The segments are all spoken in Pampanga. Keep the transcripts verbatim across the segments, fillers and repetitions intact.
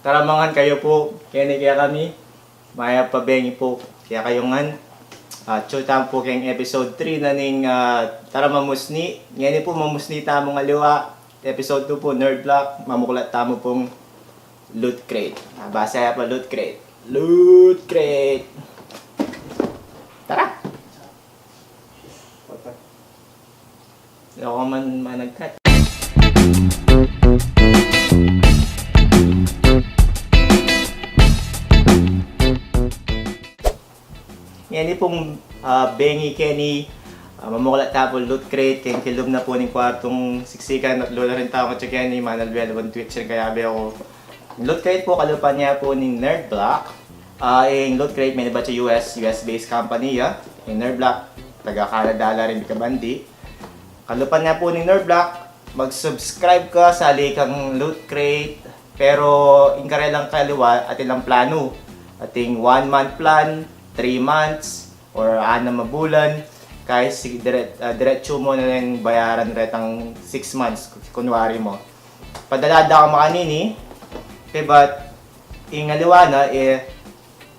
Tara mangan kayu pu keni kekami. Mayap a bengi pu kekayu ngan. Ah, atyu tamu pu keng episode three na ning, ah, Tara Mamusni. Ngeni pu mamusni tamung aliwa. Episode two pu, Nerd Block. Mamuklat tamu pung Loot Crate. Ah, basa ya pa, Loot Crate. Loot Crate. Tara. Ako man managkat. Ngeni pung, ah, bengi keni, ah, mamuklat ta pu Loot Crate keng kilub na pu ning kwartung siksikan at lula rin tau keni manalwel wan Twitch rin kaya be ako. Loot Crate pu, kalupa na pu ning Nerd Block. Ah, ing Loot Crate, menibat ya U S, U S based company ya. Ing Nerd Block, taga Canada la rin, bika bandi. Kalupa na pu ning Nerd Block, mag-subscribe ka, sali kang Loot Crate. Pero ing karelang kaliwa, atin lang planu. Atin one month plan, three months, or anam a bulan. Kaya sige, dire-, ah, diretsu mu na rin bayaran retang six months, kunwari mu. Padala da ka makanini, kaybat ing aliwa na, e,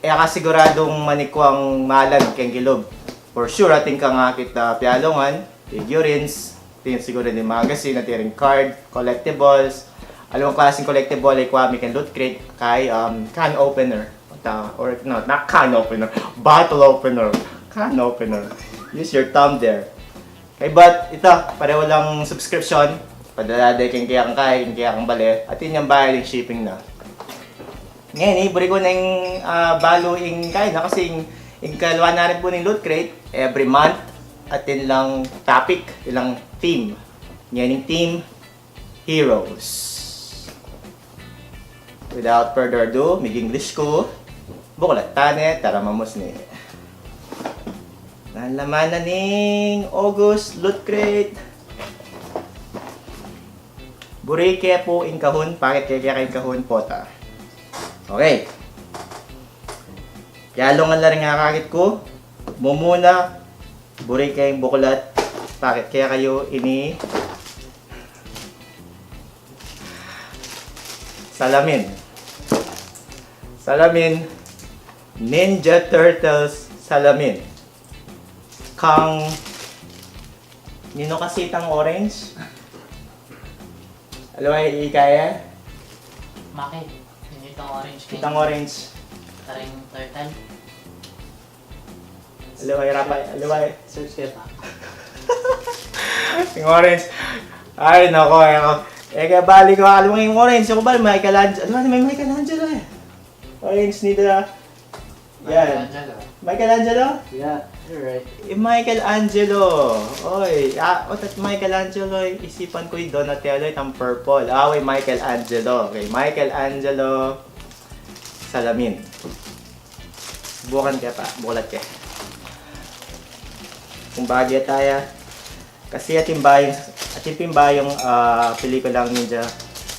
e ka siguradung manikwang malan keng kilub. For sure, atin kang akit a pialungan, figurines, atin siguru ning magazine, atin ring card, collectibles. Aliwang klaseng collectible a ikwa mi keng Loot Crate, kaya, um, can opener. Or, no, not can opener, bottle opener. Can opener. Use your thumb there. Kaybat ita, pareho lang subscription. Padala de keng kekang kaya, keng kekang bale. Atin yang bayad ing shipping na. Ngeni, buri ku neng, ah, balu ing kaya na kasi ing, ing kaliwa na rin pu ning Loot Crate, every month, atin lang topic, ilang theme. Ngeni ing theme, Heroes. Without further ado, mig-English ku. Buklat tane, tara mamusni. Nanu laman na ning August Loot Crate? Buri ke pu ing kahun, pakit ke keka ing kahun, pota. Okay. Pialungan la ring akakit ku. Mumuna, buri ke ing buklat, pakit kekayu ini. Salamin. Salamin. Ninja Turtles salamin. Kang, ninu kasi itang orange? Aliwa, ikaya? Maki, ninu itang orange? Itang orange. Karing turtle. Aliwa, irapa, aliwa. Search kaya pa. Ing orange. Ay, nako, eh, ako. E, kaya bali ku, aliwa ing orange. Aku bali, Michelangelo. Aliwa, may Michelangelo, e. Orange nita. Yan. Michelangelo? Michelangelo? Yeah, you're right. E, Michelangelo. Oy, ah, o, tat Michelangelo, e, isipan ku ing Donatello, itang purple. Ah, oy, Michelangelo. Okay, Michelangelo. Salamin. Bukan ke pa, buklat ke. Kung bagay taya, kasi atin bayung, atin pin bayung, ah, pelikulang Ninja,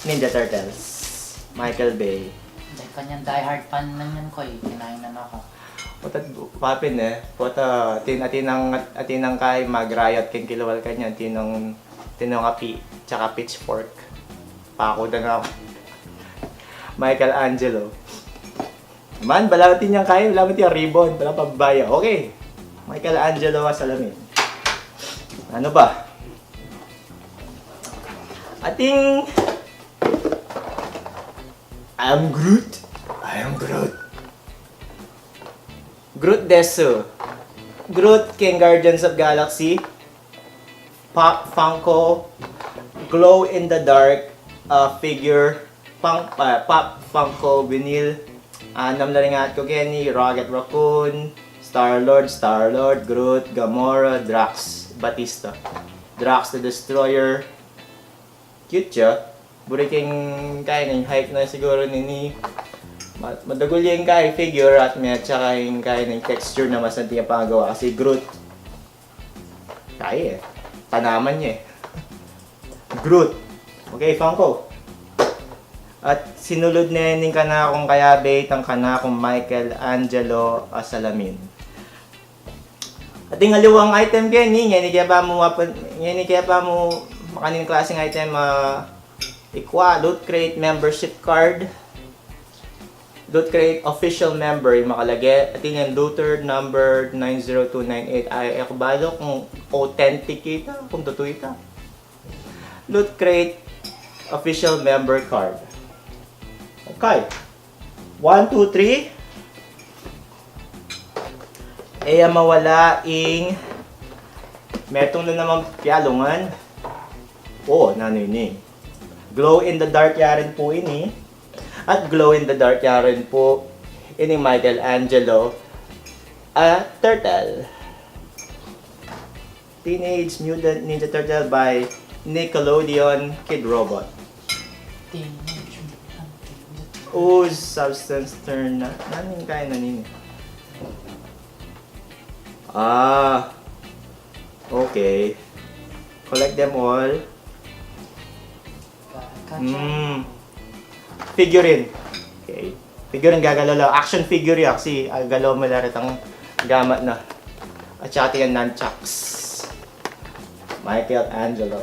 Ninja Turtles. Michael Bay. Dahil kanyang diehard fan lang yan, Koy. Kinain na ako. Pota, papin e. Pota, atin, atin nang, atin nang kaya mag-riot keng kilawal kanya, atin nang, atin nang api, tsaka pitchfork. Paku da na aku. Michelangelo. Man, balamu atin yang kaya, balamu atin yang ribbon, balamu pabaya. Okay. Michelangelo a salamin. Nanu pa? Atin, I am Groot. I am Groot. Groot desu. Groot keng Guardians of Galaxy. Pop Funko, glow in the dark, uh, figure, Fun-, uh, Pop Funko vinyl. Anam la ring atin keni, Rocket Raccoon, Star-Lord, Star-Lord, Groot, Gamora, Drax, Batista. Drax the Destroyer. Cute siya. Buri keng kaya ning height na siguru nini. Ma-, madagul ya ing kaya figure at me, at saka ing kaya ning texture na mas anti pangagawa kasi Groot. Kaya e. Tanaman ya e. Groot. Okay, Funko. At sinulud ne ning kanakung kayabe, itang kanakung Michelangelo a salamin. Atin aliwang item keni, ngeni kaya pa mu mapan-, ngeni kaya pa mu makanini klaseng item, ah, ikwa, Loot Crate membership card. Loot Crate official member ing makalage, atin yang looter number nine zero two nine eight. Ay, e ku balu kung authentic ita, kung tutu ita. Loot Crate official member card. Okay. One, two, three. E ya mawala ing metung na namang pialungan. O, nanu ini? Glow in the dark ya rin pu ini. At glow in the dark ya rin pu ini Michelangelo, a turtle. Teenage Mutant Ninja Turtle by Nickelodeon Kidrobot. Teenage Mutant Ninja Turtle. Whose substance turn na? Nanu ing kain na nini? Ah. Okay. Collect them all. Ka- ka- Mm. Figurine. Okay. Figurine gagalaw la. Action figure ya kasi, ah, galaw mu la retang gamat na. At saka atin yang nunchucks. Michelangelo.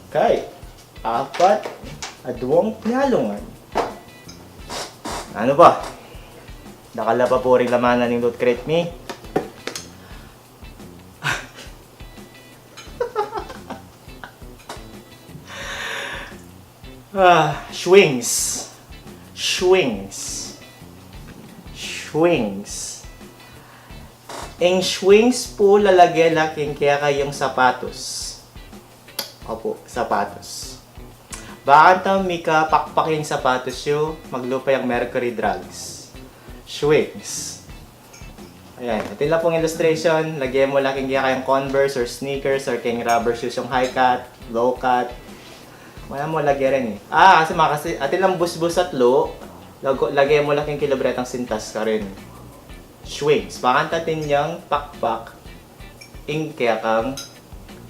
Okay. Apat. Aduang pialungan. Nanu pa? Dakal la pa pu ring laman na ning Loot Crate mi. Ah, swings. Swings. Swings. Ing swings pu lalage la king kekayung sapatos. Opu, sapatos. Bakanta mikapakpak ing sapatos yu, maglupa yang mercury drugs. Swings. Ayan, atin la pung illustration, lage mu la king kekayung Converse or sneakers or king rubber shoes yung high cut, low cut. Wala mu lage rin e. Ah, kasi makasi, atin lang busbus at lu, lago- lage mu la king kilubretang sintas karin. Swings. Bakanta atin yang pakpak ing kekang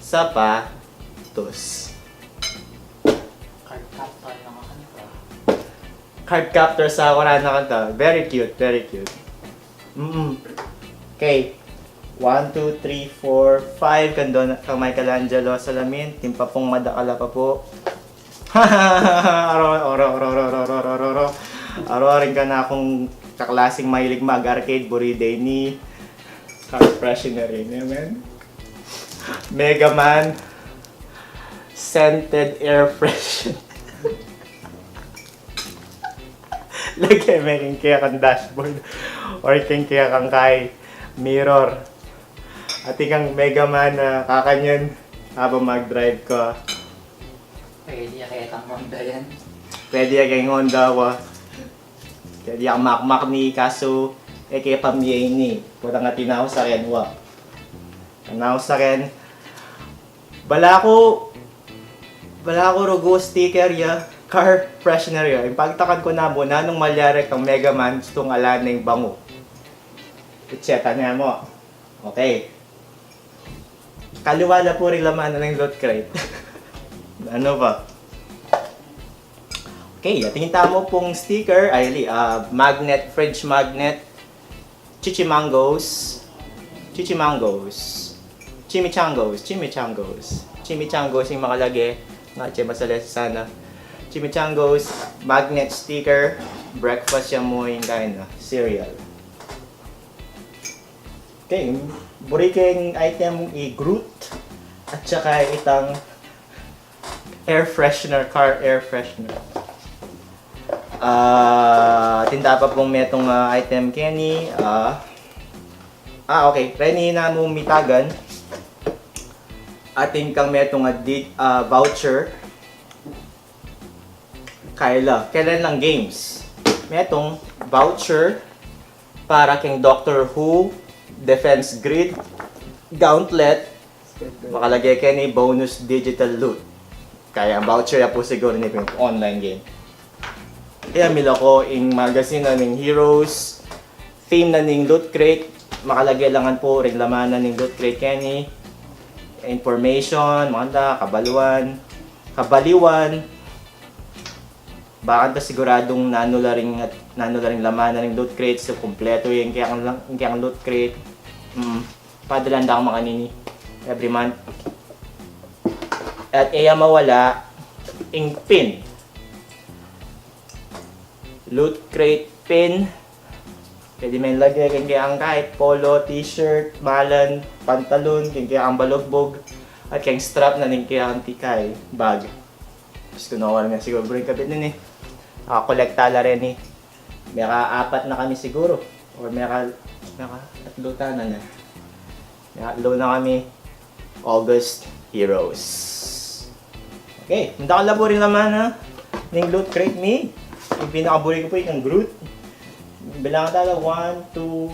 sapatos. Card captor na kanta. Card captor sa Corona kanta. Very cute, very cute. Mm. Okay. One, two, three, four, five. Kandon, kang Michelangelo salamin. Atin pa pung madakal a pa pu. Aro, aro, aro. Aro, aring kanakung kaklasing mahilig mag-arcade, buri de ini. Car freshener ini, man. Mega Man scented air freshener. Lage me king kekang dashboard or king kekang kay mirror. Atin kang Mega Man a kakanyan habang mag-drive ka. Pwede ya kekang Honda yan. Pwede ya keng Honda wa. Pwede ya makmak ni kasu e ke pamye ini. Putang atin na ku sa ken wa. Atin na ku sa ken. Balaku, balaku rugu sticker ya, car freshener ya. Ing pagtakad ku namu, nanung malyari kang Mega Man, istung ala na ing bangu. Itseta ne mu. Okay. Kaliwa la pu ring laman na ning Loot Crate. Nanu pa? Okay, atin tamu pung sticker, ay, ali, ah, magnet, fridge magnet, chichimangos, chichimangos, chimichangas, chimichangas, chimichangas ing makalage, nga che masale sana. Chimichangas, magnet sticker, breakfast ya mu ing kain na, cereal. Okay, buri keng item i Groot, at saka itang air freshener, car air freshener. Ah, atin pa pung metung, ah, item keni, ah, ah, okay, reni na mu mitagan. Atin kang metung a di-, ah, voucher. Kaila, kailan lang games. Metung voucher para keng Doctor Who, Defense Grid, Gauntlet, makalage keni bonus digital loot. Kaya ang voucher ya pu siguru ini pung online game. Kaya milako ing magazine na ning Heroes, theme na ning Loot Crate, makalage la ngan pu ring laman na ning Loot Crate keni, information, maganda, kabaluan, kabaliwan, bakanta siguradung nanu la ring, nanu la ring laman na ning Loot Crate, so kumpletu ing kekang, ing kekang Loot Crate. Mm. Padalan da kang makanini every month. At e ya mawala ing pin. Loot Crate pin. Pwede me lage keng kekang kahit polo, t-shirt, malan, pantalon, keng kekang balugbug, at keng strap na ning kekang tikay bag. Tapos kuno ko na siguro bring kabit nun e. Nakakolekta la rin e. Meka apat na kami siguro. Or meka, meka tatlo tana na. Meka tatlo na kami. August Heroes. Okay, manda ka la buri laman na ning Loot Crate mi. Ing pinakaburi ku pu ing Groot. Bilangan tala, one, two,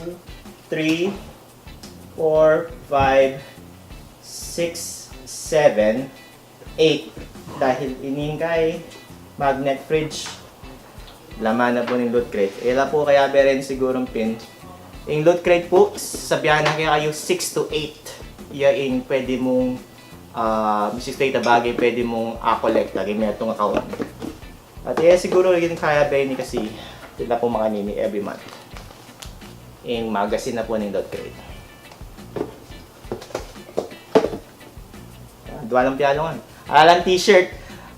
three, four, five, six, seven, eight. Dahil ining kay magnet fridge, laman na pu ning Loot Crate. Ila pu kaya beren sigurong pin. Ing Loot Crate pu, sabihan na kaya kayu six to eight. Iya ing pwede mung, ah, six to eight a bagay pwede mung a-collect lagi metung account. At iya siguro ing kaya beren ni kasi tila pu makanini every month. Ing magazine na pu ning Loot Crate. Dua lang pialungan. Alang t-shirt.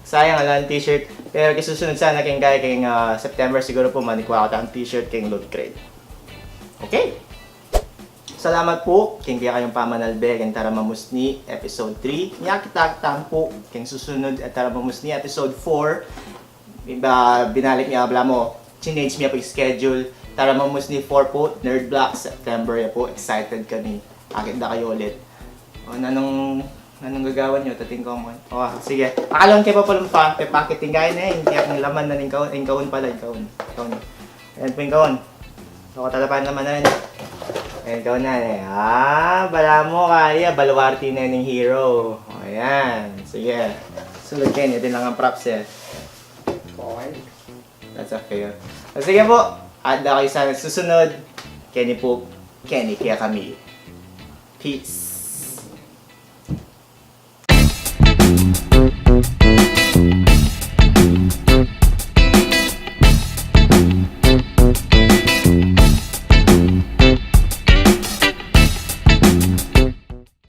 Sayang, alang t-shirt. Pero kisusunod sana keng kaya keng, ah, September siguro pu manikwa ku tang t-shirt keng Loot Crate. Okay. Salamat pu keng kekayung pamanalbe keng Tara Mamusni episode three. Nya kita-kits pu keng susunod a Tara Mamusni episode four. Iba, binalik nya bala mu. Chinange mi ya pu ing schedule. Tara Mamusni four pu, Nerd Block, September ya pu. Excited kami. Akit da kayu ulit. O, nanung, nanung gagawan yu? Tating kawan. O, sige. Akalon ke pa palumpa, pepakit ing kain e. Ing kekang laman na ning kaun, ing kaun pala, ing kaun. Kaun. Ayan pu ing kaun. O, talapan laman na rin. Ayan, kaun na e. Ah, bala mu kaya, baluarte na ning hero. O, ayan. Sige. Sulud keni, atin lang ing props e. That's a fail. O, sige pu. At da kayu sana susunod. Keni pu, keni kekami. Peace.